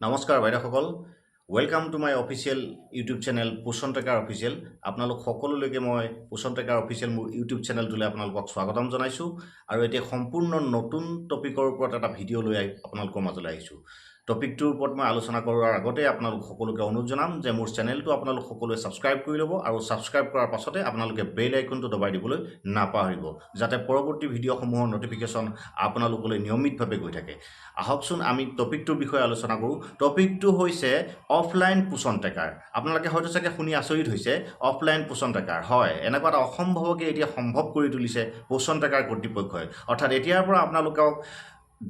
নমস্কাৰ বাইদেউসকল, welcome to my official YouTube channel Poshan Tracker Official। আপোনালোক সকলোলৈকে মই পোষণ ট্ৰেকাৰ অফিচিয়েল মোৰ ইউটিউব চেনেলটোলৈ আপোনালোকক স্বাগতম জনাইছোঁ আৰু এতিয়া সম্পূৰ্ণ নতুন টপিকৰ ওপৰত এটা ভিডিঅ' লৈ আহি আপোনালোকৰ মাজলৈ আহিছোঁ। টপিকটোৰ ওপৰত মই আলোচনা কৰাৰ আগতে আপোনালোক সকলোকে অনুৰোধ জনাম যে মোৰ চেনেলটো আপোনালোক সকলোৱে ছাবস্ক্ৰাইব কৰি ল'ব আৰু ছাবস্ক্ৰাইব কৰাৰ পাছতে আপোনালোকে বেল আইকনটো দবাই দিবলৈ নাপাহৰিব, যাতে পৰৱৰ্তী ভিডিঅ'সমূহৰ ন'টিফিকেশ্যন আপোনালোকলৈ নিয়মিতভাৱে গৈ থাকে। আহকচোন, আমি টপিকটোৰ বিষয়ে আলোচনা কৰোঁ। টপিকটো হৈছে অফলাইন পোষণ ট্ৰেকাৰ। আপোনালোকে হয়তো চাগে শুনি আচৰিত হৈছে, অফলাইন পোষণ ট্ৰেকাৰ হয়, এনেকুৱা এটা অসম্ভৱকে এতিয়া সম্ভৱ কৰি তুলিছে পোষণ ট্ৰেকাৰ কৰ্তৃপক্ষই। অৰ্থাৎ এতিয়াৰ পৰা আপোনালোকক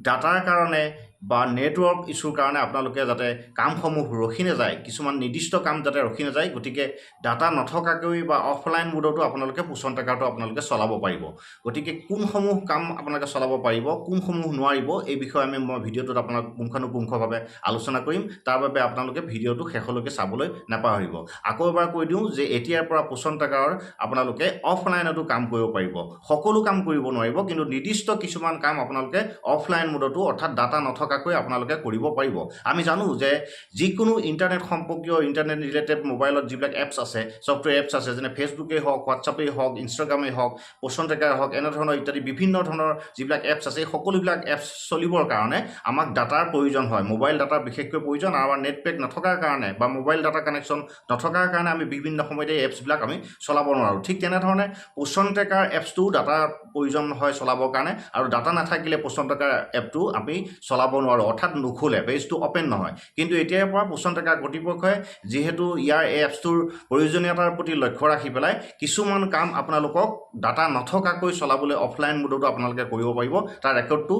ডাটাৰ কাৰণে বা নেটৱৰ্ক ইছ্যুৰ কাৰণে আপোনালোকে যাতে কামসমূহ ৰখি নাযায়, কিছুমান নিৰ্দিষ্ট কাম যাতে ৰখি নাযায়, গতিকে ডাটা নথকাকৈ বা অফলাইন মোডতো আপোনালোকে পোষণ ট্ৰেকাৰটো আপোনালোকে চলাব পাৰিব। গতিকে কোনসমূহ কাম আপোনালোকে চলাব পাৰিব, কোনসমূহ নোৱাৰিব, এই বিষয়ে মই ভিডিঅ'টোত আপোনাক পুংখানুপুংখভাৱে আলোচনা কৰিম। তাৰ বাবে আপোনালোকে ভিডিঅ'টো শেষলৈকে চাবলৈ নাপাহৰিব। আকৌ এবাৰ কৈ দিওঁ যে এতিয়াৰ পৰা পোষণ ট্ৰেকাৰৰ আপোনালোকে অফলাইনতো কাম কৰিব পাৰিব। সকলো কাম কৰিব নোৱাৰিব, কিন্তু নিৰ্দিষ্ট কিছুমান কাম আপোনালোকে অফলাইন মোডতো, অৰ্থাৎ ডাটা নথকাকৈ আপোনালোকে কৰিব পাৰিব। আমি জানো যে যিকোনো ইণ্টাৰনেট সম্পৰ্কীয়, ইণ্টাৰনেট ৰিলেটেড মোবাইলত যিবিলাক এপছ আছে, ছফ্টৱেৰ এপছ আছে, যেনে ফেচবুকেই হওক, হোৱাটছআপেই হওক, ইনষ্টাগ্ৰামেই হওক, পোষণ ট্ৰেকাৰ হওক, এনেধৰণৰ ইত্যাদি বিভিন্ন ধৰণৰ যিবিলাক এপছ আছে, এই সকলোবিলাক এপছ চলিবৰ কাৰণে আমাক ডাটাৰ প্ৰয়োজন হয়। মোবাইল ডাটাৰ বিশেষকৈ প্ৰয়োজন আৰু আমাৰ নেট পেক নথকাৰ কাৰণে বা মোবাইল ডাটা কানেকশ্যন নথকাৰ কাৰণে আমি বিভিন্ন সময়তে এই এপছবিলাক আমি চলাব নোৱাৰোঁ। ঠিক তেনেধৰণে পোষণ ট্ৰেকাৰ এপছটোও ডাটাৰ প্ৰয়োজন হয় চলাবৰ কাৰণে আৰু ডাটা নাথাকিলে পোষণ ট্ৰেকাৰ এপটো আমি চলাব নোৱাৰোঁ, অৰ্থাৎ নুখোলে, পেজটো অ'পেন নহয়। কিন্তু এতিয়াৰ পৰা পোষণ ট্ৰেকাৰ কৰ্তৃপক্ষই যিহেতু ইয়াৰ এই এপছটোৰ প্ৰয়োজনীয়তাৰ প্ৰতি লক্ষ্য ৰাখি পেলাই কিছুমান কাম আপোনালোকক ডাটা নথকাকৈ চলাবলৈ অফলাইন মোডতো আপোনালোকে কৰিব পাৰিব। তাৰ ৰেকৰ্ডটো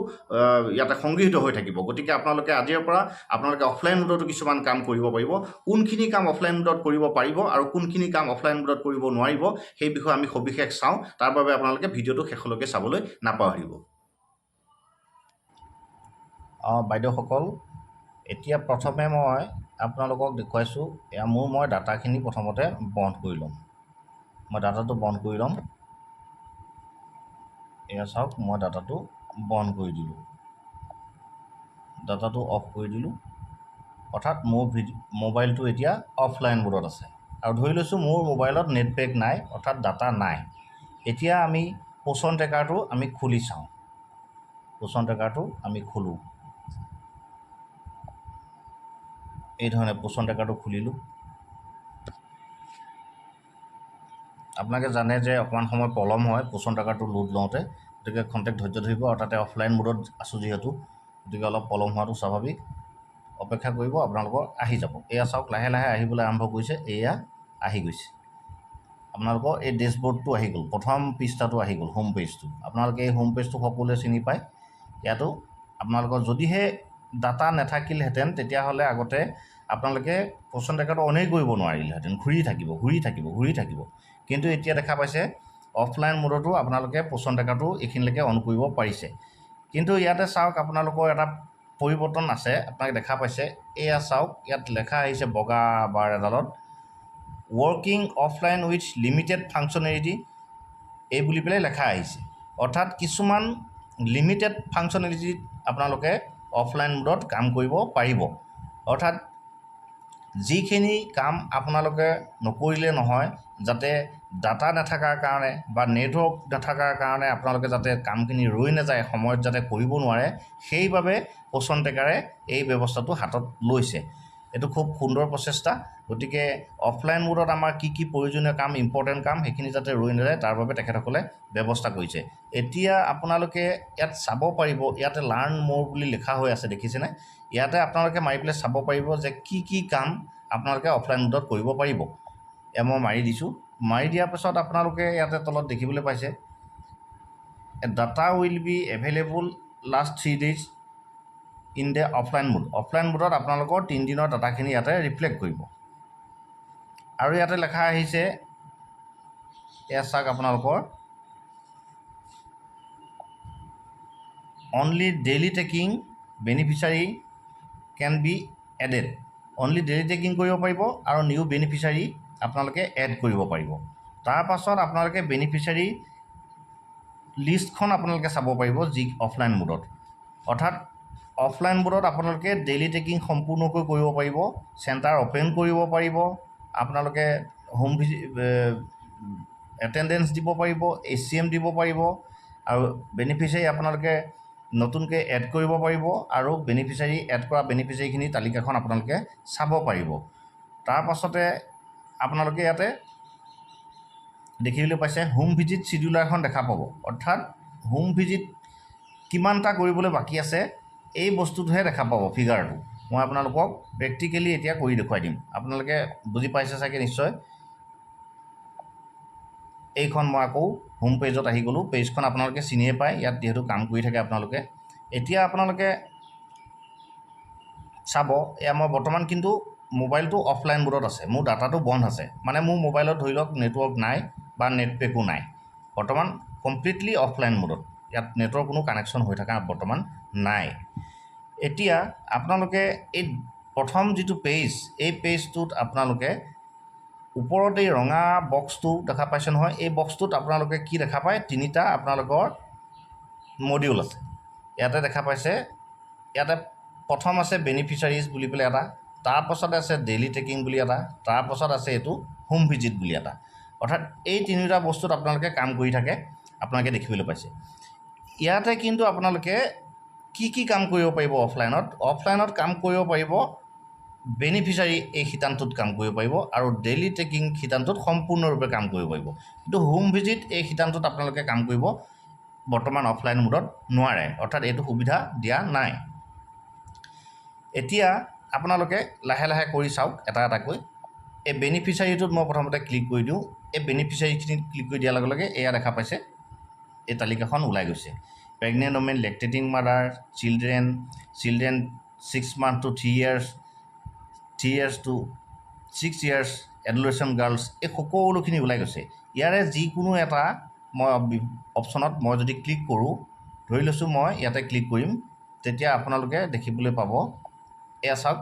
ইয়াতে সংগৃহীত হৈ থাকিব। গতিকে আপোনালোকে আজিৰ পৰা আপোনালোকে অফলাইন মোডতো কিছুমান কাম কৰিব পাৰিব। কোনখিনি কাম অফলাইন মোডত কৰিব পাৰিব আৰু কোনখিনি কাম অফলাইন মোডত কৰিব নোৱাৰিব, সেই বিষয়ে আমি সবিশেষ চাওঁ। তাৰ বাবে আপোনালোকে ভিডিঅ'টো শেষলৈকে চাবলৈ নাপাহৰিব। বাইদেউসকল, এতিয়া প্ৰথমে মই আপোনালোকক দেখুৱাইছোঁ, এয়া মই ডাটাখিনি প্ৰথমতে বন্ধ কৰি ল'ম। মই ডাটাটো বন্ধ কৰি ল'ম। এয়া চাওক, মই ডাটাটো বন্ধ কৰি দিলোঁ, ডাটাটো অফ কৰি দিলোঁ। অৰ্থাৎ মোৰ মোবাইলটো এতিয়া অফলাইন মোডত আছে আৰু ধৰি লৈছোঁ মোৰ মোবাইলত নেট পেক নাই, অৰ্থাৎ ডাটা নাই। এতিয়া আমি পোষণ ট্ৰেকাৰটো আমি খুলি চাওঁ। পোষণ ট্ৰেকাৰটো আমি খোলোঁ। এই ধৰণে পোষণ ট্ৰেকাৰটো খুলিলোঁ। আপোনালোকে জানে যে অকণমান সময় পলম হয় পোষণ ট্ৰেকাৰটো লোড লওঁতে, গতিকে খন্তেক ধৈৰ্য ধৰিব আৰু তাতে অফলাইন মোডত আছোঁ যিহেতু, গতিকে অলপ পলম হোৱাটো স্বাভাৱিক। অপেক্ষা কৰিব, আপোনালোকৰ আহি যাব। এয়া চাওক, লাহে লাহে আহিবলৈ আৰম্ভ কৰিছে। এয়া আহি গৈছে, আপোনালোকৰ এই ডেছবৰ্ডটো আহি গ'ল, প্ৰথম পৃষ্ঠাটো আহি গ'ল, হোম পেজটো। আপোনালোকে এই হোম পেজটো সকলোৱে চিনি পায়। ইয়াতো আপোনালোকৰ যদিহে ডাটা নাথাকিলহেঁতেন তেতিয়াহ'লে আগতে আপোনালোকে পোষণ ট্ৰেকাৰটো অনেই কৰিব নোৱাৰিলেহেঁতেন, ঘূৰি থাকিব, ঘূৰি থাকিব, ঘূৰি থাকিব। কিন্তু এতিয়া দেখা পাইছে অফলাইন মোডতো আপোনালোকে পোষণ ট্ৰেকাৰটো এইখিনিলৈকে অন কৰিব পাৰিছে। কিন্তু ইয়াতে চাওক, আপোনালোকৰ এটা পৰিৱৰ্তন আছে, আপোনালোকে দেখা পাইছে। এয়া চাওক, ইয়াত লেখা আহিছে বগা বাৰ এডালত working offline with limited functionality এই বুলি পেলাই লেখা আহিছে। অৰ্থাৎ কিছুমান লিমিটেড ফাংচনেলিটিত আপোনালোকে অফলাইন মোডত কাম কৰিব পাৰিব। অৰ্থাৎ যিখিনি কাম আপোনালোকে নকৰিলে নহয়, যাতে ডাটা নাথাকাৰ কাৰণে বা নেটৱৰ্ক নাথাকাৰ কাৰণে আপোনালোকে যাতে কামখিনি ৰৈ নাযায়, সময়ত যাতে কৰিব নোৱাৰে, সেইবাবে পোষণ ট্ৰেকাৰে এই ব্যৱস্থাটো হাতত লৈছে। এইটো খুব সুন্দৰ প্ৰচেষ্টা। গতিকে অফলাইন মোডত আমাৰ কি কি প্ৰয়োজনীয় কাম, ইম্পৰ্টেণ্ট কাম, সেইখিনি যাতে ৰৈ নাযায় তাৰ বাবে তেখেতসকলে ব্যৱস্থা কৰিছে। এতিয়া আপোনালোকে ইয়াত চাব পাৰিব, ইয়াতে লাৰ্ণ মোৰ বুলি লিখা হৈ আছে, দেখিছেনে? ইয়াতে আপোনালোকে মাৰি পেলাই চাব পাৰিব যে কি কি কাম আপোনালোকে অফলাইন মোডত কৰিব পাৰিব। এয়া মই মাৰি দিছোঁ। মাৰি দিয়াৰ পাছত আপোনালোকে ইয়াতে তলত দেখিবলৈ পাইছে data will be available last 3 days in the offline mode. Offline মোডত আপোনালোকৰ 3 দিনৰ ডাটাখিনি ইয়াতে ৰিফ্লেক্ট কৰিব। আৰু ইয়াতে লেখা আহিছে, এয়া চাওক, আপোনালোকৰ only daily tracking beneficiary can be added. Only daily tracking কৰিব পাৰিব আৰু নিউ বেনিফিচাৰী আপোনালোকে এড কৰিব পাৰিব। তাৰপাছত আপোনালোকে বেনিফিচাৰী লিষ্টখন আপোনালোকে চাব পাৰিব যি অফলাইন মোডত। অৰ্থাৎ অফলাইন মোডত আপোনালোকে ডেইলি ট্ৰেকিং সম্পূৰ্ণকৈ কৰিব পাৰিব, চেণ্টাৰ অ'পেন কৰিব পাৰিব, আপোনালোকে হোম ভিজিট এটেণ্ডেঞ্চ দিব পাৰিব, এইচচিএম দিব পাৰিব আৰু বেনিফিচিয়াৰী আপোনালোকে নতুনকৈ এড কৰিব পাৰিব আৰু বেনিফিচিয়াৰী এড কৰা বেনিফিচিয়াৰীখিনিৰ তালিকাখন আপোনালোকে চাব পাৰিব। তাৰ পাছতে আপোনালোকে ইয়াতে দেখিবলৈ পাইছে, হোম ভিজিট চিডিউলাৰখন দেখা পাব। অৰ্থাৎ হোম ভিজিট কিমানটা কৰিবলৈ বাকী আছে, এই বস্তুটোহে দেখা পাব ফিগাৰটো। মই আপোনালোকক প্ৰেক্টিকেলি এতিয়া কৰি দেখুৱাই দিম। আপোনালোকে বুজি পাইছে চাগে নিশ্চয়। এইখন মই আকৌ হোম পেজত আহি গ'লোঁ। পেজখন আপোনালোকে চিনিয়ে পায়, ইয়াত যিহেতু কাম কৰি থাকে আপোনালোকে। এতিয়া আপোনালোকে চাব, এয়া মই বৰ্তমান কিন্তু মোবাইলটো অফলাইন মোডত আছে, মোৰ ডাটাটো বন্ধ আছে। মানে মোৰ মোবাইলত ধৰি লওক নেটৱৰ্ক নাই বা নেট পেকো নাই, বৰ্তমান কমপ্লিটলি অফলাইন মোডত। ইয়াত নেটৰ কোনো কানেকশ্যন হৈ থকা বৰ্তমান নাই। এতিয়া আপোনালোকে এই প্ৰথম যিটো পেজ, এই পেজটোত আপোনালোকে ওপৰত এই ৰঙা বক্সটো দেখা পাইছে নহয়? এই বক্সটোত আপোনালোকে কি দেখা পায়? তিনিটা আপোনালোকৰ মডিউল আছে ইয়াতে দেখা পাইছে। ইয়াতে প্ৰথম আছে বেনিফিচাৰিজ বুলি পেলাই এটা, তাৰপাছত আছে ডেইলি ট্ৰেকিং বুলি এটা, তাৰপাছত আছে এইটো হোম ভিজিট বুলি এটা। অৰ্থাৎ এই তিনিটা বস্তুত আপোনালোকে কাম কৰি থাকে, আপোনালোকে দেখিবলৈ পাইছে। ইয়াতে কিন্তু আপোনালোকে কি কি কাম কৰিব পাৰিব অফলাইনত? অফলাইনত কাম কৰিব পাৰিব বেনিফিচাৰী এই শিতানটোত কাম কৰিব পাৰিব আৰু ডেইলি ট্ৰেকিং শিতানটোত সম্পূৰ্ণৰূপে কাম কৰিব পাৰিব। কিন্তু হোম ভিজিট এই শিতানটোত আপোনালোকে কাম কৰিব বৰ্তমান অফলাইন মোডত নোৱাৰে, অৰ্থাৎ এইটো সুবিধা দিয়া নাই। এতিয়া আপোনালোকে লাহে লাহে কৰি চাওক এটা এটাকৈ। এই বেনিফিচাৰীটোত মই প্ৰথমতে ক্লিক কৰি দিওঁ। এই বেনিফিচাৰীখিনিত ক্লিক কৰি দিয়াৰ লগে লগে এয়া দেখা পাইছে, এই তালিকাখন ওলাই গৈছে। Pregnant women, lactating mother, children, children 6 month to 3 years, 3 years to 6 years, adolescent girls, এই সকলোখিনি ওলাই গৈছে। ইয়াৰে যিকোনো এটা মই অপশ্যনত মই যদি ক্লিক কৰোঁ, ধৰি লৈছোঁ মই ইয়াতে ক্লিক কৰিম, তেতিয়া আপোনালোকে দেখিবলৈ পাব, এয়া চাওক,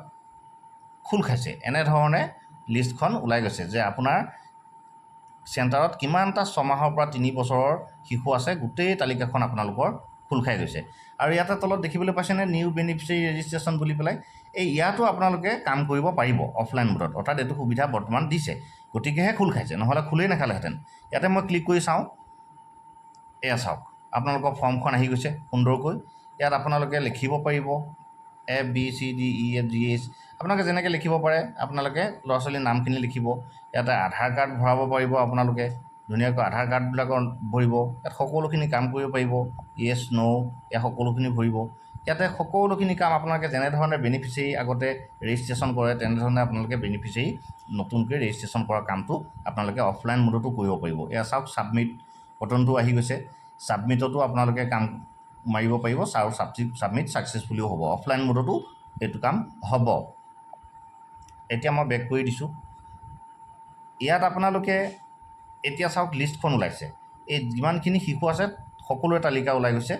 খোল খাইছে। এনেধৰণে লিষ্টখন ওলাই গৈছে যে আপোনাৰ চেণ্টাৰত কিমানটা 6 মাহৰ পৰা 3 বছৰৰ শিশু আছে, গোটেই তালিকাখন আপোনালোকৰ খোল খাই গৈছে। আৰু ইয়াতে তলত দেখিবলৈ পাইছেনে নিউ বেনিফিচিয়াৰী ৰেজিষ্ট্ৰেশ্যন বুলি পেলাই? এই ইয়াতো আপোনালোকে কাম কৰিব পাৰিব অফলাইন মোডত। অৰ্থাৎ এইটো সুবিধা বৰ্তমান দিছে, গতিকেহে খোল খাইছে, নহ'লে খোলেই নাখালেহেঁতেন। ইয়াতে মই ক্লিক কৰি চাওঁ। এয়া চাওক, আপোনালোকৰ ফৰ্মখন আহি গৈছে সুন্দৰকৈ। ইয়াত আপোনালোকে লিখিব পাৰিব A B C D E F G H, আপোনালোকে যেনেকৈ লিখিব পাৰে। আপোনালোকে ল'ৰা ছোৱালীৰ নামখিনি লিখিব ইয়াতে, আধাৰ কাৰ্ড ভৰাব পাৰিব। আপোনালোকে ধুনীয়াকৈ আধাৰ কাৰ্ডবিলাকৰ ভৰিব। ইয়াত সকলোখিনি কাম কৰিব পাৰিব। য়েছ, ন', ইয়াত সকলোখিনি ভৰিব। ইয়াতে সকলোখিনি কাম আপোনালোকে যেনেধৰণে বেনিফিচিয়াৰী আগতে ৰেজিষ্ট্ৰেশ্যন কৰে, তেনেধৰণে আপোনালোকে বেনিফিচিয়াৰী নতুনকৈ ৰেজিষ্ট্ৰেশ্যন কৰা কামটো আপোনালোকে অফলাইন মোডতো কৰিব পাৰিব। এয়া চাওক, ছাবমিট বটনটো আহি গৈছে। ছাবমিটতো আপোনালোকে কাম মাৰিব পাৰিব আৰু ছাবমিট ছাকচেছফুলিও হ'ব। অফলাইন মোডতো এইটো কাম হ'ব। এতিয়া মই বেক কৰি দিছোঁ। ইয়াত আপোনালোকে এতিয়া চাওক, লিষ্টখন ওলাইছে। এই যিমানখিনি শিশু আছে, সকলোৰে তালিকা ওলাই গৈছে।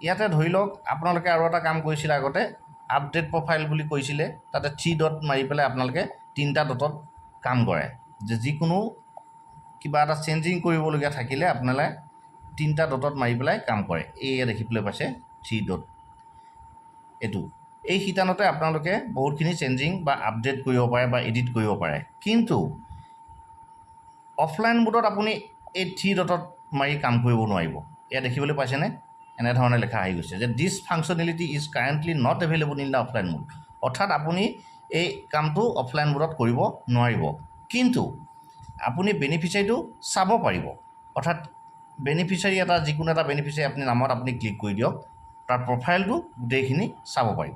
ইয়াতে ধৰি লওক আপোনালোকে আৰু এটা কাম কৰিছিলে আগতে, আপডেট প্ৰফাইল বুলি কৈছিলে। তাতে থ্ৰী ডট মাৰি পেলাই আপোনালোকে তিনিটা ডটত কাম কৰে যে যিকোনো কিবা এটা চেঞ্জিং কৰিবলগীয়া থাকিলে আপোনালোকে তিনিটা ডটত মাৰি পেলাই কাম কৰে। এইয়া দেখিবলৈ পাইছে থ্ৰী ডট, এইটো এই শিতানতে আপোনালোকে বহুতখিনি চেঞ্জিং বা আপডেট কৰিব পাৰে বা এডিট কৰিব পাৰে। কিন্তু অফলাইন মোডত আপুনি এই থ্ৰী ডটত মাৰি কাম কৰিব নোৱাৰিব। এয়া দেখিবলৈ পাইছেনে? এনেধৰণে লেখা আহি গৈছে যে "This functionality is currently not available in the offline mode." অৰ্থাৎ আপুনি এই কামটো অফলাইন মোডত কৰিব নোৱাৰিব, কিন্তু আপুনি বেনিফিচিয়াৰীটো চাব পাৰিব। অৰ্থাৎ বেনিফিচিয়াৰী এটা, যিকোনো এটা বেনিফিচিয়াৰী আপুনি নামত আপুনি ক্লিক কৰি দিয়ক, তাৰ প্ৰফাইলটো গোটেইখিনি চাব পাৰিব।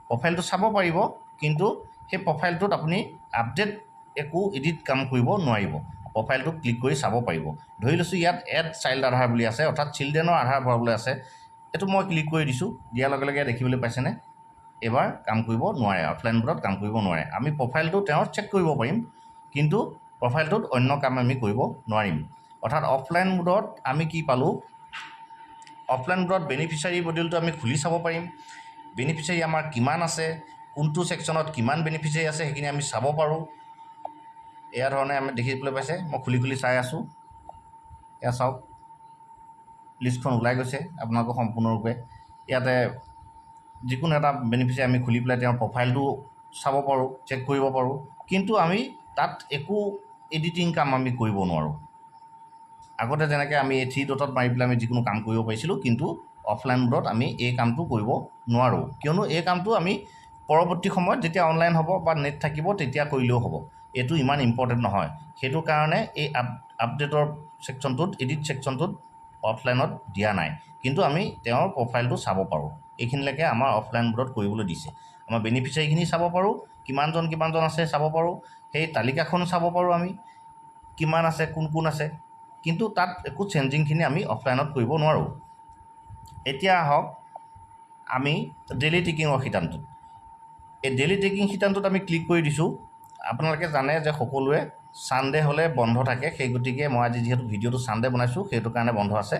প্ৰফাইলটো চাব পাৰিব, কিন্তু সেই প্ৰফাইলটোত আপুনি আপডেট একো এডিট কাম কৰিব নোৱাৰিব। প্ৰফাইলটো ক্লিক কৰি চাব পাৰিব। ধৰি লৈছোঁ ইয়াত এড চাইল্ড আধাৰ বুলি আছে, অৰ্থাৎ চিলড্ৰেনৰ আধাৰ ভৰাবলৈ আছে। এইটো মই ক্লিক কৰি দিছোঁ। দিয়াৰ লগে লগে দেখিবলৈ পাইছেনে, এইবাৰ কাম কৰিব নোৱাৰে, অফলাইন মোডত কাম কৰিব নোৱাৰে। আমি প্ৰফাইলটো তেওঁৰ চেক কৰিব পাৰিম, কিন্তু প্ৰফাইলটোত অন্য কাম আমি কৰিব নোৱাৰিম। অৰ্থাৎ অফলাইন মোডত আমি কি পালোঁ? অফলাইন মোডত বেনিফিচিয়াৰী মডিউলটো আমি খুলি চাব পাৰিম। বেনিফিচিয়াৰী আমাৰ কিমান আছে, কোনটো ছেকশ্যনত কিমান বেনিফিচিয়াৰী আছে, সেইখিনি আমি চাব পাৰোঁ। এয়া ধৰণে আমি দেখিবলৈ পাইছে, মই খুলি খুলি চাই আছোঁ। এয়া চাওক, লিষ্টখন ওলাই গৈছে আপোনালোকৰ সম্পূৰ্ণৰূপে। ইয়াতে যিকোনো এটা বেনিফিচিয়াৰী আমি খুলি পেলাই তেওঁৰ প্ৰফাইলটো চাব পাৰোঁ, চেক কৰিব পাৰোঁ, কিন্তু আমি তাত একো এডিটিং কাম আমি কৰিব নোৱাৰোঁ। আগতে যেনেকৈ আমি এই থ্ৰী ডটত মাৰি পেলাই আমি যিকোনো কাম কৰিব পাৰিছিলোঁ, কিন্তু অফলাইন মোডত আমি এই কামটো কৰিব নোৱাৰোঁ। কিয়নো এই কামটো আমি পৰৱৰ্তী সময়ত যেতিয়া অনলাইন হ'ব বা নেট থাকিব তেতিয়া কৰিলেও হ'ব, এইটো ইমান ইম্পৰ্টেণ্ট নহয়। সেইটো কাৰণে এই আপডেটৰ ছেকশ্যনটোত, এডিট ছেকশ্যনটোত অফলাইনত দিয়া নাই, কিন্তু আমি তেওঁৰ প্ৰফাইলটো চাব পাৰোঁ। এইখিনিলৈকে আমাৰ অফলাইন মোডত কৰিবলৈ দিছে। আমাৰ বেনিফিচিয়াৰীখিনি চাব পাৰোঁ, কিমানজন কিমানজন আছে চাব পাৰোঁ, সেই তালিকাখন চাব পাৰোঁ আমি কিমান আছে, কোন কোন আছে, কিন্তু তাত একো চেঞ্জিংখিনি আমি অফলাইনত কৰিব নোৱাৰোঁ। এতিয়া আহক আমি ডেইলি ট্ৰেকিঙৰ শিতানটোত। এই ডেইলি ট্ৰেকিং শিতানটোত আমি ক্লিক কৰি দিছোঁ। আপোনালোকে জানে যে সকলোৱে ছানডে হ'লে বন্ধ থাকে, সেই গতিকে মই আজি যিহেতু ভিডিঅ'টো ছানডে বনাইছোঁ সেইটো কাৰণে বন্ধ আছে,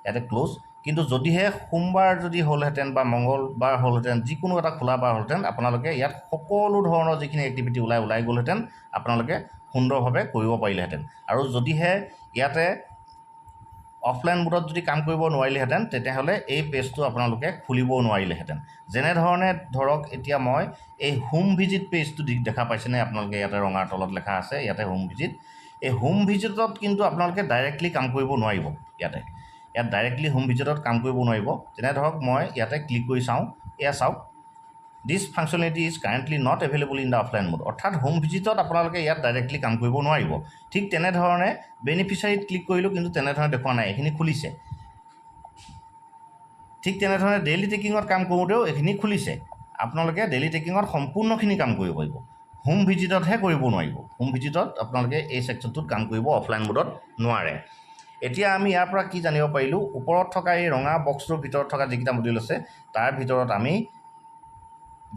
ইয়াতে ক্ল'জ। কিন্তু যদিহে সোমবাৰ যদি হ'লহেঁতেন বা মংগলবাৰ হ'লহেঁতেন, যিকোনো এটা খোলা বাৰ হ'লহেঁতেন, আপোনালোকে ইয়াত সকলো ধৰণৰ যিখিনি এক্টিভিটি ওলাই ওলাই গ'লহেঁতেন, আপোনালোকে সুন্দৰভাৱে কৰিব পাৰিলেহেঁতেন। আৰু যদিহে ইয়াতে অফলাইন মোডত যদি কাম কৰিব নোৱাৰিলেহেঁতেন, তেতিয়াহ'লে এই পেজটো আপোনালোকে খুলিবও নোৱাৰিলেহেঁতেন। যেনেধৰণে ধৰক এতিয়া মই এই হোম ভিজিট পেজটো দেখা পাইছেনে আপোনালোকে? ইয়াতে ৰঙাৰ তলত লেখা আছে, ইয়াতে হোম ভিজিট। এই হোম ভিজিটত কিন্তু আপোনালোকে ডাইৰেক্টলি কাম কৰিব নোৱাৰিব। ইয়াত ডাইৰেক্টলি হোম ভিজিটত কাম কৰিব নোৱাৰিব। যেনে ধৰক মই ইয়াতে ক্লিক কৰি চাওঁ, এয়া চাওক, this functionality is currently not available in the offline mode. অৰ্থাৎ হোম ভিজিটত আপোনালোকে ইয়াত ডাইৰেক্টলি কাম কৰিব নোৱাৰিব। ঠিক তেনেধৰণে বেনিফিচিয়াৰীত ক্লিক কৰিলোঁ, কিন্তু তেনেধৰণে দেখুওৱা নাই, এইখিনি খুলিছে। ঠিক তেনেধৰণে ডেইলি ট্ৰেকিঙত কাম কৰোঁতেও এইখিনি খুলিছে। আপোনালোকে ডেইলি ট্ৰেকিঙত সম্পূৰ্ণখিনি কাম কৰিব পাৰিব, হোম ভিজিটতহে কৰিব নোৱাৰিব। হোম ভিজিটত আপোনালোকে এই ছেকশ্যনটোত কাম কৰিব অফলাইন মোডত নোৱাৰে। এতিয়া আমি ইয়াৰ পৰা কি জানিব পাৰিলোঁ? ওপৰত থকা এই ৰঙা বক্সটোৰ ভিতৰত থকা যিকেইটা মডিউল আছে তাৰ ভিতৰত আমি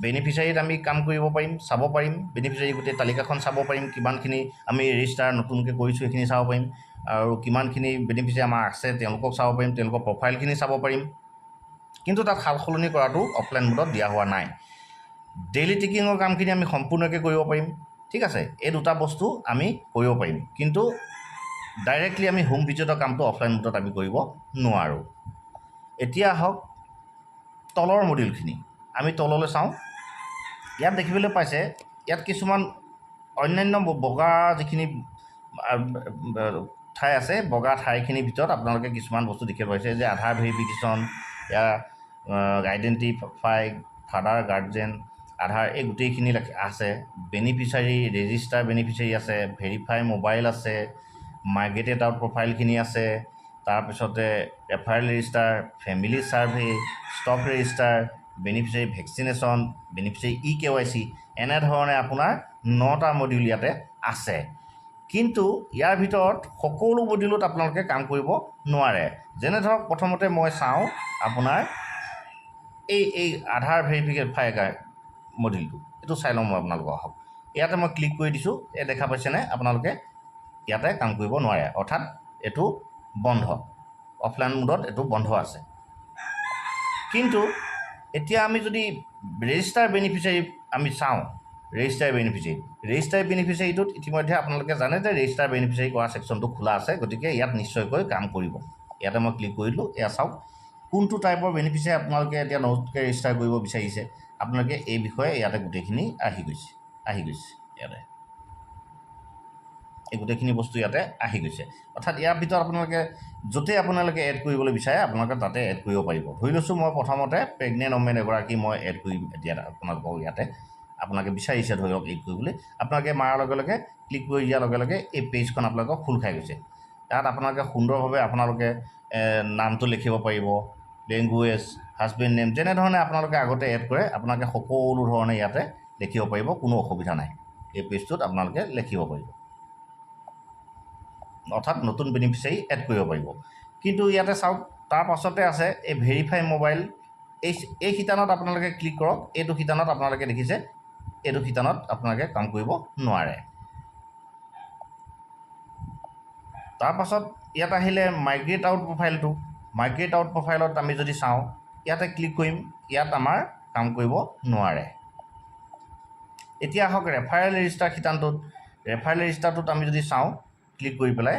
বেনিফিচিয়াৰীত আমি কাম কৰিব পাৰিম, চাব পাৰিম, বেনিফিচিয়াৰী গোটেই তালিকাখন চাব পাৰিম, কিমানখিনি আমি ৰেজিষ্টাৰ নতুনকৈ কৰিছোঁ সেইখিনি চাব পাৰিম, আৰু কিমানখিনি বেনিফিচিয়াৰী আমাৰ আছে তেওঁলোকক চাব পাৰিম, তেওঁলোকৰ প্ৰফাইলখিনি চাব পাৰিম। কিন্তু তাত সাল সলনি কৰাটো অফলাইন মোডত দিয়া হোৱা নাই। ডেইলি ট্ৰেকিঙৰ কামখিনি আমি সম্পূৰ্ণকৈ কৰিব পাৰিম, ঠিক আছে, এই দুটা বস্তু আমি কৰিব পাৰিম, কিন্তু ডাইৰেক্টলি আমি হোম ভিজিটৰ কামটো অফলাইন মোডত আমি কৰিব নোৱাৰোঁ। এতিয়া আহক তলৰ মডিউলখিনি আমি তললৈ চাওঁ। ইয়াত দেখিবলৈ পাইছে ইয়াত কিছুমান অন্যান্য বগা যিখিনি ঠাই আছে, বগা ঠাইখিনিৰ ভিতৰত আপোনালোকে কিছুমান বস্তু দেখিব পাইছে যে আধাৰ ভেৰিফিকেশ্যন, ইয়াৰ আইডেণ্টিফাই ফাদাৰ, গাৰ্জেন, আধাৰ, এই গোটেইখিনি আছে। বেনিফিচিয়াৰী, ৰেজিষ্টাৰ বেনিফিচিয়াৰী আছে, ভেৰিফাই মোবাইল আছে, মাইগ্ৰেটেড আউট প্ৰফাইলখিনি আছে, তাৰপিছতে referral register, family survey, stock register, beneficiary vaccination, beneficiary e-KYC, এনেধৰণে আপোনাৰ 9টা মডিউল ইয়াতে আছে। কিন্তু ইয়াৰ ভিতৰত সকলো মডিউলত আপোনালোকে কাম কৰিব নোৱাৰে। যেনে ধৰক প্ৰথমতে মই চাওঁ আপোনাৰ এই আধাৰ ভেৰিফিকেফাই মডিউলটো, এইটো চাই লওঁ মই আপোনালোকক। আহক, ইয়াতে মই ক্লিক কৰি দিছোঁ, এই দেখা পাইছেনে আপোনালোকে? ইয়াতে কাম কৰিব নোৱাৰে, অৰ্থাৎ এইটো বন্ধ, অফলাইন মোডত এইটো বন্ধ আছে। কিন্তু এতিয়া আমি যদি ৰেজিষ্টাৰ বেনিফিচিয়াৰী আমি চাওঁ, ৰেজিষ্টাৰ বেনিফিচিয়াৰী, ৰেজিষ্টাৰ বেনিফিচিয়াৰীটোত ইতিমধ্যে আপোনালোকে জানে যে ৰেজিষ্টাৰ বেনিফিচিয়াৰী কৰা ছেকশ্যনটো খোলা আছে, গতিকে ইয়াত নিশ্চয়কৈ কাম কৰিব। ইয়াতে মই ক্লিক কৰিলোঁ, এয়া চাওক কোনটো টাইপৰ বেনিফিচিয়াৰী আপোনালোকে এতিয়া নতুনকৈ ৰেজিষ্টাৰ কৰিব বিচাৰিছে, আপোনালোকে এই বিষয়ে ইয়াতে গোটেইখিনি আহি গৈছে ইয়াতে এই গোটেইখিনি বস্তু ইয়াতে আহি গৈছে। অৰ্থাৎ ইয়াৰ ভিতৰত আপোনালোকে য'তেই আপোনালোকে এড কৰিবলৈ বিচাৰে আপোনালোকে তাতে এড কৰিব পাৰিব। ধৰি লৈছোঁ মই প্ৰথমতে প্ৰেগনেণ্ট ওমেন এগৰাকী মই এড কৰিম। এতিয়া আপোনালোকক ইয়াতে আপোনালোকে বিচাৰিছে ধৰি লওক এড কৰিবলৈ, আপোনালোকে মাৰাৰ লগে লগে, ক্লিক কৰি দিয়াৰ লগে লগে এই পেজখন আপোনালোকক খোল খাই গৈছে। তাত আপোনালোকে সুন্দৰভাৱে আপোনালোকে নামটো লিখিব পাৰিব, লেংগুৱেজ, হাজবেণ্ড নেম, যেনেধৰণে আপোনালোকে আগতে এড কৰে আপোনালোকে সকলো ধৰণে ইয়াতে লিখিব পাৰিব, কোনো অসুবিধা নাই। এই পেজটোত আপোনালোকে লিখিব পাৰিব, অৰ্থাৎ নতুন বেনিফিচিয়াৰী এড কৰিব পাৰিব। কিন্তু ইয়াতে চাওক তাৰ পাছতে আছে এই ভেৰিফাই মোবাইল, এই শিতানত আপোনালোকে ক্লিক কৰক। এইটো শিতানত আপোনালোকে দেখিছে, এইটো শিতানত আপোনালোকে কাম কৰিব নোৱাৰে। তাৰপাছত ইয়াত আহিলে মাইগ্ৰেট আউট প্ৰফাইলটো। মাইগ্ৰেট আউট প্ৰফাইলত আমি যদি চাওঁ, ইয়াতে ক্লিক কৰিম, ইয়াত আমাৰ কাম কৰিব নোৱাৰে। এতিয়া আহক ৰেফাৰেল ৰেজিষ্টাৰ শিতানটোত। ৰেফাৰেল ৰেজিষ্টাৰটোত আমি যদি চাওঁ, ক্লিক কৰি পেলাই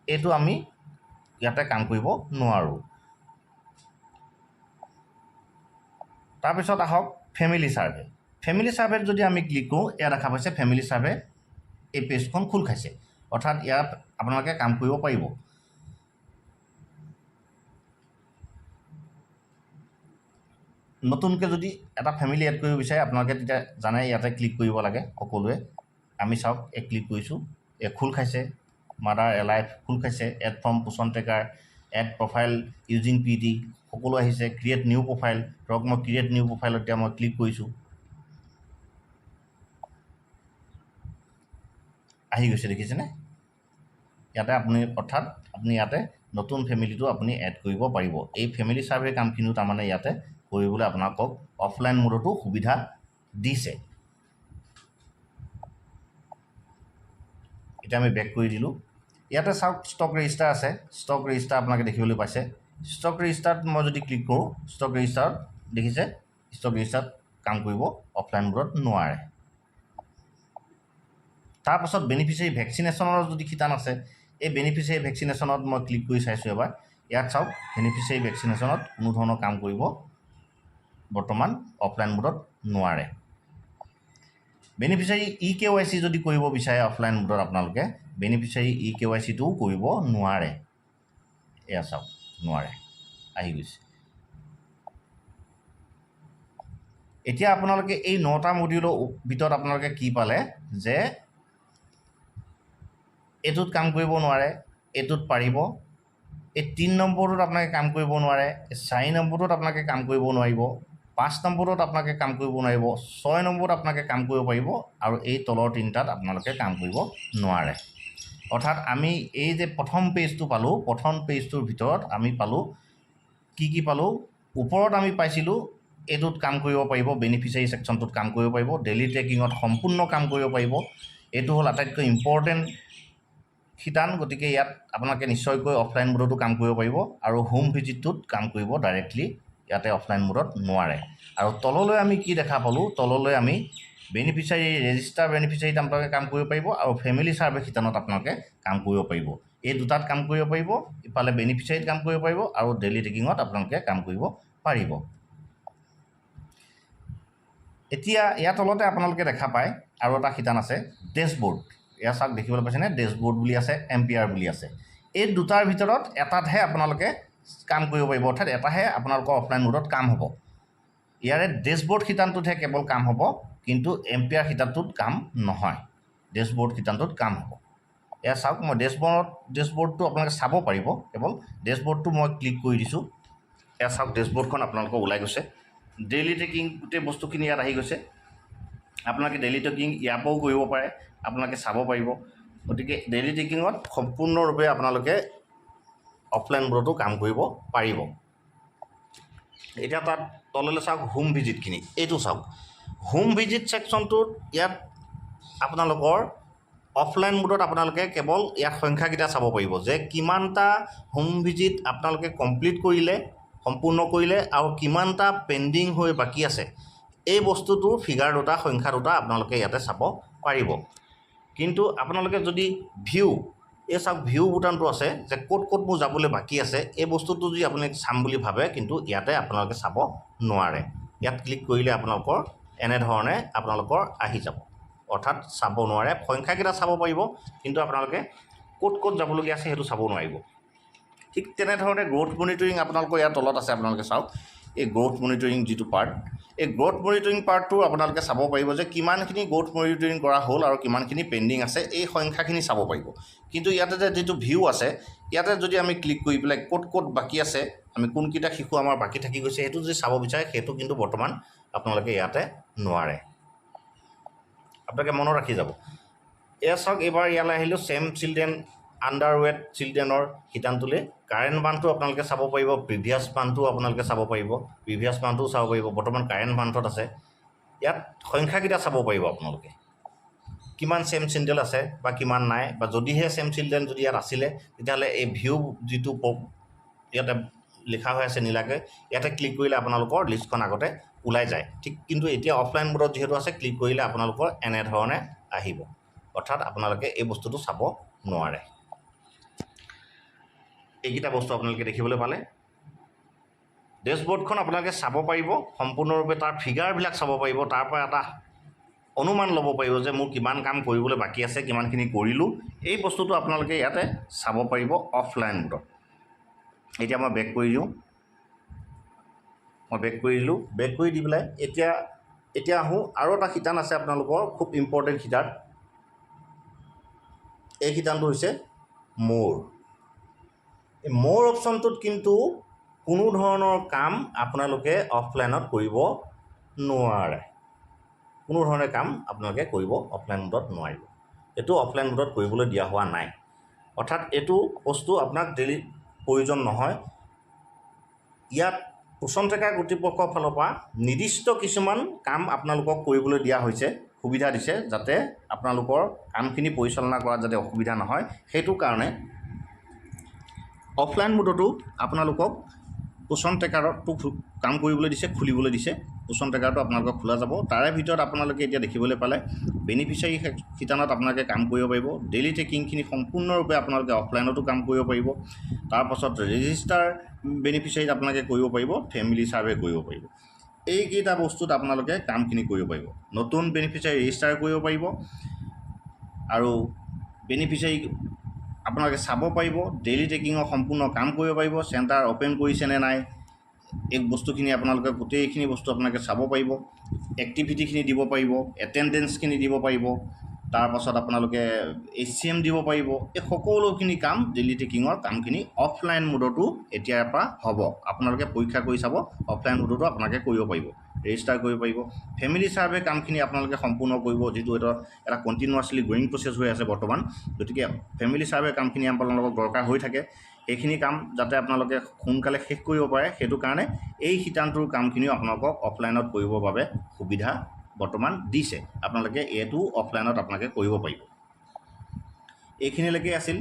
এইটো আমি ইয়াতে কাম কৰিব নোৱাৰোঁ। তাৰপিছত আহক ফেমিলি ছাৰ্ভে। ফেমিলি ছাৰ্ভেত যদি আমি ক্লিক কৰোঁ, এয়া দেখা পাইছে ফেমিলি ছাৰ্ভে এই পেজখন খোল খাইছে, অৰ্থাৎ ইয়াত আপোনালোকে কাম কৰিব পাৰিব। নতুনকৈ যদি এটা ফেমিলি এড কৰিব বিচাৰে আপোনালোকে, তেতিয়া জানে ইয়াতে ক্লিক কৰিব লাগে সকলোৱে। আমি চাওক, এই ক্লিক কৰিছোঁ, এই খোল খাইছে, মাদাৰ এলাইভ খোল খাইছে, add from Poshan tracker, add profile using PT সকলো আহিছে। ক্ৰিয়েট নিউ প্ৰফাইল, ধৰক মই ক্ৰিয়েট নিউ প্ৰফাইলত এতিয়া মই ক্লিক কৰিছোঁ, আহি গৈছে, দেখিছেনে? ইয়াতে আপুনি, অৰ্থাৎ আপুনি ইয়াতে নতুন ফেমিলিটো আপুনি এড কৰিব পাৰিব। এই ফেমিলি ছাৰ্ভে কামখিনিও তাৰমানে ইয়াতে কৰিবলৈ আপোনালোকক অফলাইন মোডতো সুবিধা দিছে। এতিয়া আমি বেক কৰি দিলোঁ। ইয়াতে চাওক ষ্টক ৰেজিষ্টাৰ আছে, ষ্টক ৰেজিষ্টাৰ আপোনালোকে দেখিবলৈ পাইছে। ষ্টক ৰেজিষ্টাৰত মই যদি ক্লিক কৰোঁ, ষ্টক ৰেজিষ্টাৰত দেখিছে ষ্টক ৰেজিষ্টাৰত কাম কৰিব অফলাইন মোডত নোৱাৰে। তাৰপাছত বেনিফিচিয়াৰী ভেকচিনেশ্যনৰ যদি শিতান আছে, এই বেনিফিচিয়াৰী ভেকচিনেশ্যনত মই ক্লিক কৰি চাইছোঁ এবাৰ। ইয়াত চাওক বেনিফিচিয়াৰী ভেকচিনেশ্যনত কোনো ধৰণৰ কাম কৰিব বৰ্তমান অফলাইন মোডত নোৱাৰে। বেনিফিচিয়াৰী ই কেৱাইচি যদি কৰিব বিচাৰে অফলাইন মোডত, আপোনালোকে বেনিফিচিয়াৰী ই কেৱাইচিটোও কৰিব নোৱাৰে। এয়া চাওক, নোৱাৰে, আহি গৈছে। এতিয়া আপোনালোকে এই 9টা মডিউলৰ ভিতৰত আপোনালোকে কি পালে যে এইটোত কাম কৰিব নোৱাৰে, এইটোত পাৰিব, এই 3 নম্বৰটোত আপোনালোকে কাম কৰিব নোৱাৰে, এই 4 নম্বৰটোত আপোনালোকে কাম কৰিব নোৱাৰিব, 5 নম্বৰটোত আপোনালোকে কাম কৰিব নোৱাৰিব, 6 নম্বৰত আপোনালোকে কাম কৰিব পাৰিব আৰু এই তলৰ 3টাত আপোনালোকে কাম কৰিব নোৱাৰে। অৰ্থাৎ আমি এই যে প্ৰথম পেজটো পালোঁ, প্ৰথম পেজটোৰ ভিতৰত আমি পালোঁ কি কি পালোঁ? ওপৰত আমি পাইছিলোঁ এইটোত কাম কৰিব পাৰিব, বেনিফিচিয়াৰী ছেকশ্যনটোত কাম কৰিব পাৰিব, ডেইলি ট্ৰেকিঙত সম্পূৰ্ণ কাম কৰিব পাৰিব। এইটো হ'ল আটাইতকৈ ইম্পৰ্টেণ্ট শিতান, গতিকে ইয়াত আপোনালোকে নিশ্চয়কৈ অফলাইন মোডতো কাম কৰিব পাৰিব আৰু হোম ভিজিটটোত কাম কৰিব ডাইৰেক্টলি, ইয়াতে অফলাইন মোডত নোৱাৰে। আৰু তললৈ আমি কি দেখা পালোঁ? তললৈ আমি বেনিফিচিয়াৰী ৰেজিষ্টাৰ বেনিফিচিয়াৰীত আপোনালোকে কাম কৰিব পাৰিব আৰু ফেমিলি ছাৰ্ভে শিতানত আপোনালোকে কাম কৰিব পাৰিব। এই দুটাত কাম কৰিব পাৰিব, ইফালে বেনিফিচিয়াৰীত কাম কৰিব পাৰিব আৰু ডেইলি ট্ৰেকিঙত আপোনালোকে কাম কৰিব পাৰিব। এতিয়া ইয়াৰ তলতে আপোনালোকে দেখা পায় আৰু এটা শিতান আছে ডেছবৰ্ড। এয়া চাওক, দেখিবলৈ পাইছেনে? ডেছবৰ্ড বুলি আছে, এম্পিয়াৰ বুলি আছে। এই দুটাৰ ভিতৰত এটাতহে আপোনালোকে কাম কৰিব পাৰিব, অৰ্থাৎ এটাহে আপোনালোকৰ অফলাইন মোডত কাম হ'ব। ইয়াৰে ডেছবৰ্ড শিতানটোতহে কেৱল কাম হ'ব, কিন্তু এম্পিয়াৰ শিতানটোত কাম নহয়। ডেছবৰ্ড শিতানটোত কাম হ'ব। এয়া চাওক, মই ডেছবৰ্ডটো আপোনালোকে চাব পাৰিব কেৱল। ডেছবৰ্ডটো মই ক্লিক কৰি দিছোঁ। এয়া চাওক, ডেছবৰ্ডখন আপোনালোকৰ ওলাই গৈছে। ডেইলি ট্ৰেকিং গোটেই বস্তুখিনি ইয়াত আহি গৈছে। আপোনালোকে ডেইলি ট্ৰেকিং ইয়াৰ পৰাও কৰিব পাৰে, আপোনালোকে চাব পাৰিব। গতিকে ডেইলি ট্ৰেকিঙত সম্পূৰ্ণৰূপে আপোনালোকে অফলাইন মোডতো কাম কৰিব পাৰিব। এতিয়া তাত তললৈ চাওক হোম ভিজিটখিনি, এইটো চাওক হোম ভিজিট ছেকশ্যনটোত। ইয়াত আপোনালোকৰ অফলাইন মোডত আপোনালোকে কেৱল ইয়াত সংখ্যাকেইটা চাব পাৰিব যে কিমানটা হোম ভিজিট আপোনালোকে কমপ্লিট কৰিলে, সম্পূৰ্ণ কৰিলে আৰু কিমানটা পেণ্ডিং হৈ বাকী আছে। এই বস্তুটোৰ ফিগাৰ দুটা, সংখ্যা দুটা আপোনালোকে ইয়াতে চাব পাৰিব। কিন্তু আপোনালোকে যদি ভিউ, এই চাওক ভিউ বুটামটো আছে যে ক'ত ক'ত মোৰ যাবলৈ বাকী আছে, এই বস্তুটো যদি আপুনি চাম বুলি ভাবে, কিন্তু ইয়াতে আপোনালোকে চাব নোৱাৰে। ইয়াত ক্লিক কৰিলে আপোনালোকৰ এনেধৰণে আপোনালোকৰ আহি যাব, অৰ্থাৎ চাব নোৱাৰে। সংখ্যাকেইটা চাব পাৰিব, কিন্তু আপোনালোকে ক'ত ক'ত যাবলগীয়া আছে সেইটো চাব নোৱাৰিব। ঠিক তেনেধৰণে গ্ৰ'থ মনিটৰিং আপোনালোকৰ ইয়াৰ তলত আছে। আপোনালোকে চাওক এই গ্ৰ'থ মনিটৰিং যিটো পাৰ্ট, এই গ্ৰ'থ মনিটৰিং পাৰ্টটো আপোনালোকে চাব পাৰিব যে কিমানখিনি গ্ৰ'থ মনিটৰিং কৰা হ'ল আৰু কিমানখিনি পেণ্ডিং আছে, এই সংখ্যাখিনি চাব পাৰিব। কিন্তু ইয়াতে যে যিটো ভিউ আছে, ইয়াতে যদি আমি ক্লিক কৰি পেলাই ক'ত ক'ত বাকী আছে, আমি কোনকেইটা শিশু আমাৰ বাকী থাকি গৈছে, সেইটো যদি চাব বিচাৰে, সেইটো কিন্তু বৰ্তমান আপোনালোকে ইয়াতে নোৱাৰে। আপোনালোকে মনত ৰাখি যাব। এয়া চাওক, এইবাৰ ইয়ালৈ আহিলোঁ ছেম চিলড্ৰেন, আণ্ডাৰ ৱেট চিলড্ৰেনৰ শিতানটোলৈ। কাৰেণ্ট মান্থটো আপোনালোকে চাব পাৰিব, প্ৰিভিয়াছ মান্থটো আপোনালোকে চাব পাৰিব, প্ৰিভিয়াছ মান্থটোও চাব পাৰিব। বৰ্তমান কাৰেণ্ট মান্থত আছে। ইয়াত সংখ্যাকেইটা চাব পাৰিব আপোনালোকে, কিমান ছেম চিলড্ৰেন আছে বা কিমান নাই, বা যদিহে ছেম চিলড্ৰেন যদি ইয়াত আছিলে, তেতিয়াহ'লে এই ভিউ যিটো ইয়াতে লিখা হৈ আছে নীলাকৈ, ইয়াতে ক্লিক কৰিলে আপোনালোকৰ লিষ্টখন আগতে ওলাই যায়। ঠিক কিন্তু এতিয়া অফলাইন মোডত যিহেতু আছে, ক্লিক কৰিলে আপোনালোকৰ এনেধৰণে আহিব, অৰ্থাৎ আপোনালোকে এই বস্তুটো চাব নোৱাৰে। এইকেইটা বস্তু আপোনালোকে দেখিবলৈ পালে। ডেছবৰ্ডখন আপোনালোকে চাব পাৰিব সম্পূৰ্ণৰূপে, তাৰ ফিগাৰবিলাক চাব পাৰিব, তাৰ পৰা এটা অনুমান ল'ব পাৰিব যে মোৰ কিমান কাম কৰিবলৈ বাকী আছে, কিমানখিনি কৰিলোঁ। এই বস্তুটো আপোনালোকে ইয়াতে চাব পাৰিব অফলাইন মোডত। এতিয়া মই বেক কৰি দিওঁ, মই বেক কৰি দিলোঁ। বেক কৰি দি পেলাই এতিয়া এতিয়া আহোঁ, আৰু এটা শিতান আছে আপোনালোকৰ, খুব ইম্পৰ্টেণ্ট শিতান। এই শিতানটো হৈছে মোৰ। এই মোৰ অপশ্যনটোত কিন্তু কোনো ধৰণৰ কাম আপোনালোকে অফলাইনত কৰিব নোৱাৰে। কোনো ধৰণে কাম আপোনালোকে কৰিব অফলাইন মোডত নোৱাৰিব। এইটো অফলাইন মোডত কৰিবলৈ দিয়া হোৱা নাই, অৰ্থাৎ এইটো বস্তু আপোনাক ডেইলি প্ৰয়োজন নহয়। ইয়াত পোষণ ট্ৰেকাৰ কৰ্তৃপক্ষৰ ফালৰ পৰা নিৰ্দিষ্ট কিছুমান কাম আপোনালোকক কৰিবলৈ দিয়া হৈছে, সুবিধা দিছে, যাতে আপোনালোকৰ কামখিনি পৰিচালনা কৰাত যাতে অসুবিধা নহয়। সেইটো কাৰণে অফলাইন মোডতো আপোনালোকক পোষণ ট্ৰেকাৰতো কাম কৰিবলৈ দিছে, খুলিবলৈ দিছে। পোষণ ট্ৰেকাৰটো আপোনালোকক খোলা যাব। তাৰে ভিতৰত আপোনালোকে এতিয়া দেখিবলৈ পালে বেনিফিচিয়াৰী শিতানত আপোনালোকে কাম কৰিব পাৰিব। ডেইলি ট্ৰেকিংখিনি সম্পূৰ্ণৰূপে আপোনালোকে অফলাইনতো কাম কৰিব পাৰিব। তাৰপাছত ৰেজিষ্টাৰ বেনিফিচিয়াৰীত আপোনালোকে কৰিব পাৰিব, ফেমিলি ছাৰ্ভে কৰিব পাৰিব। এইকেইটা বস্তুত আপোনালোকে কামখিনি কৰিব পাৰিব। নতুন বেনিফিচিয়াৰী ৰেজিষ্টাৰ কৰিব পাৰিব আৰু বেনিফিচিয়াৰী আপোনালোকে চাব পাৰিব, ডেইলি ট্ৰেকিঙৰ সম্পূৰ্ণ কাম কৰিব পাৰিব, চেণ্টাৰ অ'পেন কৰিছেনে নাই এই বস্তুখিনি আপোনালোকে গোটেইখিনি বস্তু আপোনালোকে চাব পাৰিব, এক্টিভিটিখিনি দিব পাৰিব, এটেণ্ডেঞ্চখিনি দিব পাৰিব, তাৰপাছত আপোনালোকে HCM দিব পাৰিব। এই সকলোখিনি কাম ডেইলি ট্ৰেকিঙৰ কামখিনি অফলাইন মোডতো এতিয়াৰ পৰা হ'ব। আপোনালোকে পৰীক্ষা কৰি চাব, অফলাইন মোডতো আপোনালোকে কৰিব পাৰিব, ৰেজিষ্টাৰ কৰিব পাৰিব। ফেমিলি ছাৰ্ভে কামখিনি আপোনালোকে সম্পূৰ্ণ কৰিব, যিটো এটা কণ্টিনিউৱাছলি গ্ৰয়িং প্ৰচেছ হৈ আছে বৰ্তমান। গতিকে ফেমিলি ছাৰ্ভে কামখিনি আপোনালোকক দৰকাৰ হৈ থাকে, সেইখিনি কাম যাতে আপোনালোকে সোনকালে শেষ কৰিব পাৰে সেইটো কাৰণে এই শিতানটোৰ কামখিনিও আপোনালোকক অফলাইনত কৰিবৰ বাবে সুবিধা বৰ্তমান দিছে। আপোনালোকে এইটো অফলাইনত আপোনালোকে কৰিব পাৰিব। এইখিনিলৈকে আছিল।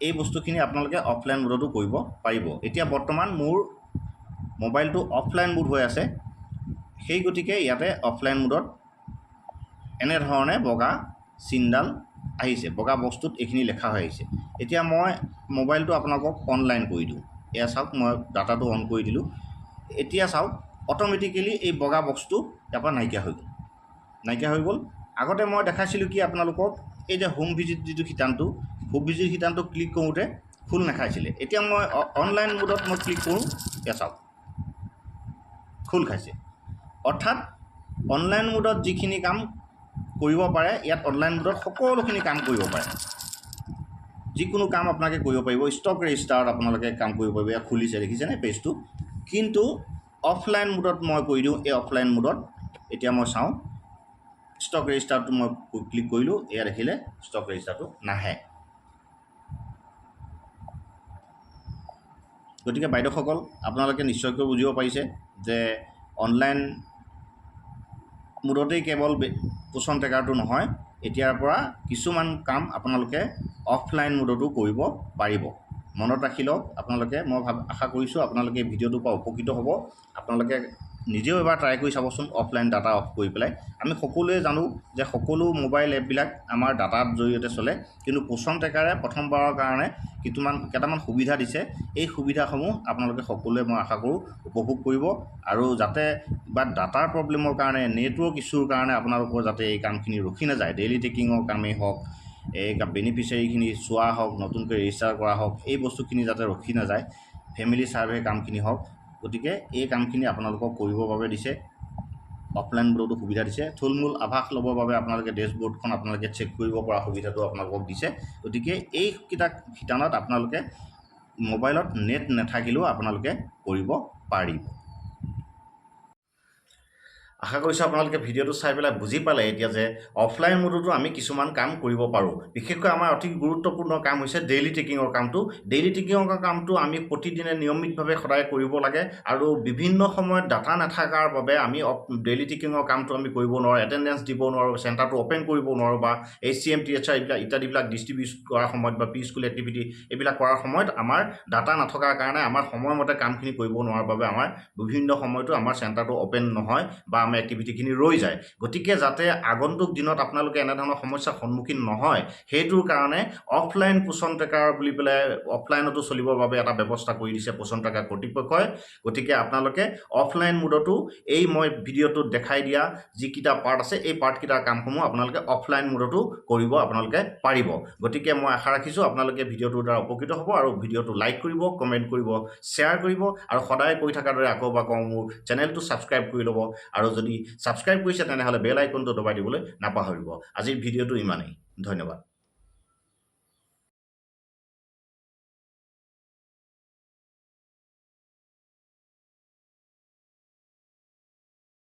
এই বস্তুখিনি আপোনালোকে অফলাইন মোডতো কৰিব পাৰিব। এতিয়া বৰ্তমান মোৰ মোবাইলটো অফলাইন মোড হৈ আছে, সেই গতিকে ইয়াতে অফলাইন মোডত এনেধৰণে বগা চিনডাল আহিছে, বগা বস্তুত এইখিনি লেখা হৈ আহিছে। এতিয়া মই মোবাইলটো আপোনালোকক অনলাইন কৰি দিওঁ। এয়া চাওক, মই ডাটাটো অন কৰি দিলোঁ। এতিয়া চাওক অট'মেটিকেলি এই বগা বক্সটো ইয়াৰ পৰা নাইকিয়া হৈ গ'ল, নাইকিয়া হৈ গ'ল। আগতে মই দেখাইছিলোঁ কি আপোনালোকক, এই যে হোম ভিজিট যিটো শিতানটো, হোম ভিজিট শিতানটো ক্লিক কৰোঁতে খোল নাখাইছিলে। এতিয়া মই অনলাইন মোডত মই ক্লিক কৰোঁ, এয়া চাওক খোল খাইছে। অৰ্থাৎ অনলাইন মোডত যিখিনি কাম কৰিব পাৰে, ইয়াত অনলাইন মোডত সকলোখিনি কাম কৰিব পাৰে। যিকোনো কাম আপোনালোকে কৰিব পাৰিব। ষ্টক ৰেজিষ্টাৰত আপোনালোকে কাম কৰিব পাৰিব। ইয়াত খুলিছে, দেখিছেনে পেজটো। কিন্তু অফলাইন মোডত মই কৰি দিওঁ। এই অফলাইন মোডত এতিয়া মই চাওঁ, ষ্টক ৰেজিষ্টাৰটো মই ক্লিক কৰিলোঁ, এয়া দেখিলে ষ্টক ৰেজিষ্টাৰটো নাহে। গতিকে বাইদেউসকল, আপোনালোকে নিশ্চয়কৈ বুজিব পাৰিছে যে অনলাইন মোডতেই কেৱল পোষণ ট্ৰেকাৰটো নহয়, এতিয়াৰ পৰা কিছুমান কাম আপোনালোকে অফলাইন মোডতো কৰিব পাৰিব। মনত ৰাখি লওক আপোনালোকে। মই আশা কৰিছোঁ আপোনালোকে এই ভিডিঅ'টোৰ পৰা উপকৃত হ'ব। আপোনালোকে নিজেও এবাৰ ট্ৰাই কৰি চাবচোন অফলাইন ডাটা অফ কৰি পেলাই। আমি সকলোৱে জানো যে সকলো মোবাইল এপবিলাক আমাৰ ডাটাৰ জৰিয়তে চলে, কিন্তু পোষণ ট্ৰেকাৰে প্ৰথমবাৰৰ কাৰণে কেইটামান সুবিধা দিছে। এই সুবিধাসমূহ আপোনালোকে সকলোৱে মই আশা কৰোঁ উপভোগ কৰিব, আৰু যাতে বা ডাটাৰ প্ৰব্লেমৰ কাৰণে, নেটৱৰ্ক ইছ্যুৰ কাৰণে আপোনালোকৰ যাতে এই কামখিনি ৰখি নাযায়। ডেইলি ট্ৰেকিঙৰ কামেই হওক, এই বেনিফিচিয়াৰীখিনি চোৱা হওক, নতুনকৈ ৰেজিষ্টাৰ কৰা হওক, এই বস্তুখিনি যাতে ৰখি নাযায়, ফেমিলি ছাৰ্ভে কামখিনি হওক। গতিকে এই কামখিনি আপোনালোকক কৰিবৰ বাবে দিছে, অফলাইন মোডতো সুবিধা দিছে। থুলমূল আভাস ল'বৰ বাবে আপোনালোকে ডেছবৰ্ডখন আপোনালোকে চেক কৰিব পৰা সুবিধাটো আপোনালোকক দিছে। গতিকে এইকেইটা শিতানত আপোনালোকে মোবাইলত নেট নাথাকিলেও আপোনালোকে কৰিব পাৰিব। আশা কৰিছোঁ আপোনালোকে ভিডিঅ'টো চাই পেলাই বুজি পালে এতিয়া যে অফলাইন মোডতো আমি কিছুমান কাম কৰিব পাৰোঁ। বিশেষকৈ আমাৰ অতি গুৰুত্বপূৰ্ণ কাম হৈছে ডেইলি ট্ৰেকিঙৰ কামটো। ডেইলি ট্ৰেকিঙৰ কামটো আমি প্ৰতিদিনে নিয়মিতভাৱে সদায় কৰিব লাগে, আৰু বিভিন্ন সময়ত ডাটা নাথাকাৰ বাবে আমি ডেইলি ট্ৰেকিঙৰ কামটো আমি কৰিব নোৱাৰোঁ, এটেণ্ডেঞ্চ দিব নোৱাৰোঁ, চেণ্টাৰটো অ'পেন কৰিব নোৱাৰোঁ, বা HCM THR এইবিলাক ইত্যাদিবিলাক ডিষ্ট্ৰিবিউট কৰাৰ সময়ত বা প্ৰি স্কুল এক্টিভিটি এইবিলাক কৰাৰ সময়ত আমাৰ ডাটা নথকাৰ কাৰণে আমাৰ সময়মতে কামখিনি কৰিব নোৱাৰাৰ বাবে আমাৰ বিভিন্ন সময়তো আমাৰ চেণ্টাৰটো অ'পেন নহয় বা আমি এক্টিভিটিখিনি ৰৈ যায়। গতিকে যাতে আগন্তুক দিনত আপোনালোকে এনেধৰণৰ সমস্যাৰ সন্মুখীন নহয়, সেইটোৰ কাৰণে অফলাইন পোষণ ট্ৰেকাৰ বুলি পেলাই অফলাইনতো চলিবৰ বাবে এটা ব্যৱস্থা কৰি দিছে পোষণ ট্ৰেকাৰ কৰ্তৃপক্ষই। গতিকে আপোনালোকে অফলাইন মোডতো এই মই ভিডিঅ'টোত দেখাই দিয়া যিকেইটা পাৰ্ট আছে, এই পাৰ্টকেইটাৰ কামসমূহ আপোনালোকে অফলাইন মোডতো কৰিব আপোনালোকে পাৰিব। গতিকে মই আশা ৰাখিছোঁ আপোনালোকে ভিডিঅ'টোৰ দ্বাৰা উপকৃত হ'ব আৰু ভিডিঅ'টো লাইক কৰিব, কমেণ্ট কৰিব, শ্বেয়াৰ কৰিব আৰু সদায় কৈ থকাৰ দৰে আকৌ এবাৰ কওঁ, মোৰ চেনেলটো ছাবস্ক্ৰাইব কৰি ল'ব আৰু যদি ছাবস্ক্ৰাইব কৰিছে তেনেহ'লে বেল আইকনটো দবাই দিবলৈ নাপাহৰিব। আজিৰ ভিডিঅ'টো ইমানেই, ধন্যবাদ।